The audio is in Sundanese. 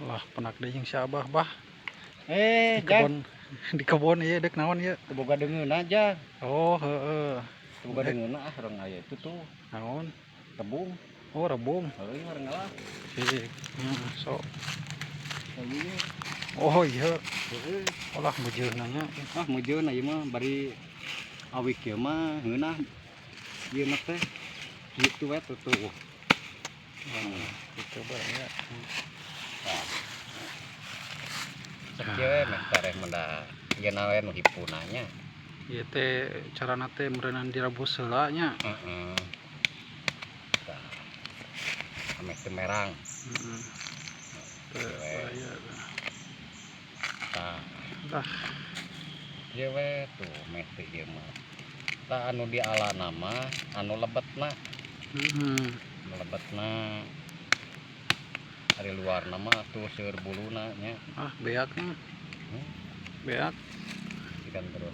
Lah, pendak deui jeung si Abah, Bah. Eh, Di kebon, di kebon ieu dek naon ieu? Teu boga deungeun aja. Oh, heeh. Teu boga deungeun ah, urang aya itu tuh. Naon? Rebung. Oh, rebung. Heueuh, urang ngalah. Sik. Sok. Ieu. Oh iya. Heeh. Olah meujeuna nya. Ah, meujeun ieu mah, bari awik ieu mah ngeunah. Ieu mah teh kitu we tuh tuh. Gitu barang ya. Tah. Sakieu we meh tareh menda ieu na we nu hipuna nya. Ieu teh carana teh meureunan direbus heula nya. Heeh. Tah. Ameh teu merang. Heeh. Teu aya. Tah. Lah. Ieu we tuh meh teu ieu mah. Tah, anu dialana mah anu lebetna. Anu lebetna. Ari luarna mah tuh seueur buluna nya. Ah, beak nya. Hmm? Beak. Ikan terus.